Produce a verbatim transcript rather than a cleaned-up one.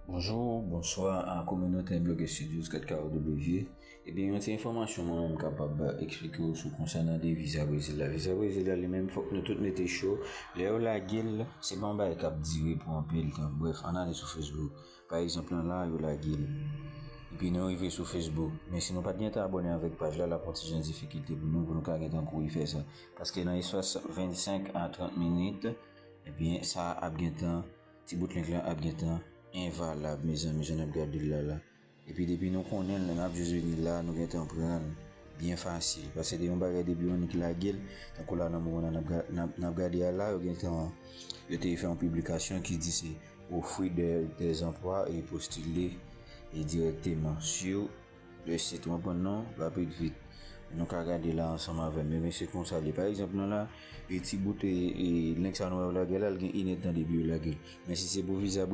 Bonjou, bonswa a kominote Blogger Studios kat K O W. Ebyen, yon ti enfòmasyon mwen menm kapab eksplike w sou konsènan de viza Brezil la. Viza Brezil la, li menm, fòk nou tout mete cho. Lè yo lage l, se pa yon bagay k ap dire pou anpil tan. Brèf, ann ale sou Facebook. Pa egzanp, lan la, yo lage l. Epi nou rive sou Facebook. Men si nou pa t gentan abòne avèk paj la, l ap yon ti jan difikilte pou nou, pou nou ka gentan kouri fè sa. Paske nan espas vennsenk a trant minit, ebyen, sa ap gentan, ti bout link lan ap gentan envalab, mezanmi, jan n ap gade l la la. Epi depi nou konnen l, n ap jis vini la, nou gentan pran l byen fasil. Paske de yon bagay depi yon nèg lage l, tankou la nan moman nan n ap ga-, n ap, n ap gade a la, yo gentan, yo te fè yon piblikasyon ki di se ofri de, de zanplwa e postile e dirèkteman sou le sit. Ou konprann non? Rapid vit. Nou ka gade la ansanm avè m. Men se konsa li. Pa egzanp, lan la, e ti bout e, e link sa nou wè yo lage la, l gen inèdtan depi yo lage l. Men si se pou viza